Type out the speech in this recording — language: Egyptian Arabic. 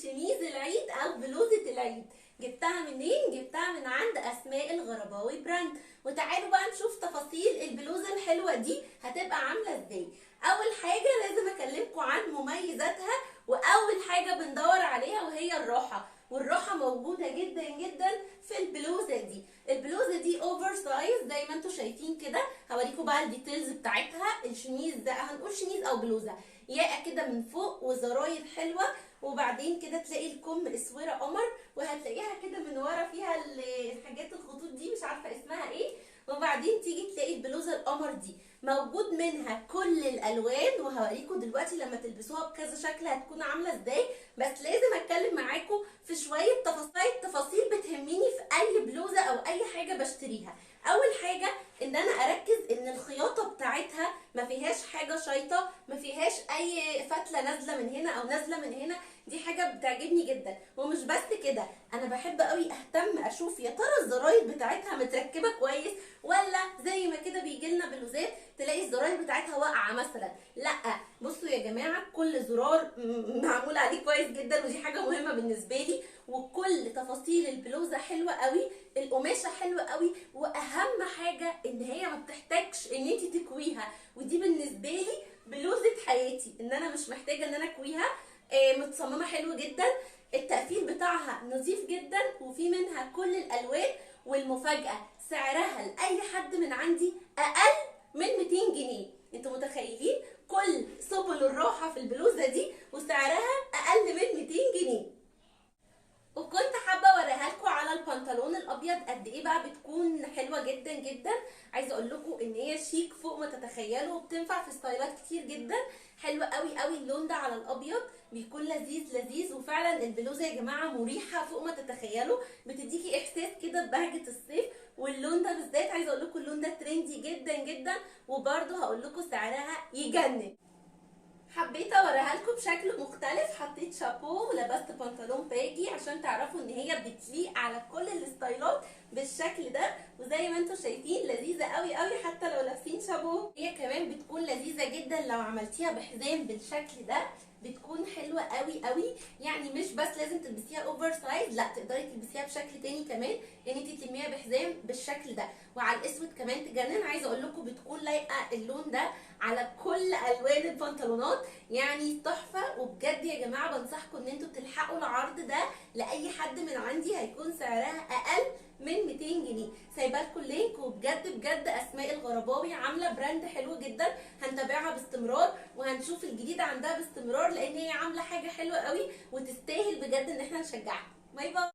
شميز العيد او بلوزة العيد. جبتها منين؟ جبتها من عند اسماء الغرباوي brand. وتعالوا بقى نشوف تفاصيل البلوزة الحلوة دي هتبقى عاملة ازاي. اول حاجة لازم اكلمكم عن مميزاتها، واول حاجة بندور عليها وهي الراحة، والراحة موجودة جدا جدا في البلوزة دي. البلوزة دي oversize زي ما انتم شايفين كده، هوريكم بقى ال details بتاعتها. الشميز ده هنقول شميز او بلوزة، ياقة كده من فوق وزراير حلوة، وبعدين كده تلاقي الكم اسورة قمر، وهتلاقيها كده من ورا فيها الحاجات الخطوط دي مش عارفة اسمها ايه. وبعدين تيجي تلاقي البلوزة القمر دي موجود منها كل الالوان، وهوريكم دلوقتي لما تلبسوها بكذا شكل هتكون عامله ازاي. بس لازم اتكلم معاكم في شوية تفاصيل بتهمني في اي بلوزة او اي حاجة بشتريها. اول حاجة ان انا اركز ان الخياطة بتاعتها ما فيهاش حاجة شايطه، ما فيهاش اي فتله نازله من هنا او نازله من هنا، دي حاجة بتعجبني جدا. ومش بس كده، انا بحب قوي اهتم اشوف يا ترى الزراير بتاعتها متركبه كويس، ولا زي ما كده بيجي لنا بلوزات تلاقي الزراير بتاعتها واقعه مثلا. لا بصوا يا جماعة، كل زرار معمول عليه كويس جدا، ودي حاجة مهمة بالنسبة لي. وكل تفاصيل البلوزة حلوة قوي، القماشه حلوة قوي، واهم حاجة ان هي ما بتحتاجش ان انت تكويها، ودي بالنسبة لي بلوزة حياتي، ان انا مش محتاجه ان انا اكويها. متصممه حلو جدا، التقفيل بتاعها نظيف جدا، وفي منها كل الالوان. والمفاجاه سعرها لاي حد من عندي اقل من 200 جنيه. انتوا متخيلين كل سبل الراحة في البلوزة دي وسعرها اقل من 200 جنيه. وكنت حابة اوريها لكم على البنطلون الابيض قد ايه بقى بتكون حلوة جدا جدا. عايزه اقول لكم ان هي شيك فوق ما تتخيلوا، وبتنفع في ستايلات كتير جدا. حلوة قوي قوي اللون ده على الابيض، بيكون لذيذ لذيذ. وفعلا البلوزة يا جماعة مريحه فوق ما تتخيلوا، بتديكي احساس كده ببهجه الصيف. واللون ده بالذات عايزه اقول لكم اللون ده trendy جدا جدا، وبرده هقول لكم سعرها يجنن. حبيت اوريها لكم بشكل مختلف، حطيت شابو ولبست بنطلون baggy عشان تعرفوا ان هي بتليق على كل الستايلات بالشكل ده. وزي ما انتم شايفين لذيذة قوي قوي حتى لو لابسين شابو. هي كمان بتكون لذيذة جدا لو عملتيها بحزام بالشكل ده، بتكون حلوة قوي قوي. يعني مش بس لازم تلبسيها oversize، لا تقدري تلبسيها بشكل تاني كمان، ان انت تلميها بحزام بالشكل ده. وعلى الاسود كمان تجنن. عايزه اقول لكم بتكون لايقة اللون ده على كل الوان البنطلونات، يعني تحفة. وبجد يا جماعة بنصحكم ان انتوا تلحقوا العرض ده لاي حد من عندي، هيكون سعرها اقل من 200 جنيه. سايبه لكم ال link. وبجد بجد اسماء الغرباوي عامله brand حلو جدا، هنتابعها باستمرار وهنشوف الجديد عندها باستمرار، لان هي عامله حاجة حلوة قوي وتستاهل بجد ان احنا نشجعها. bye bye.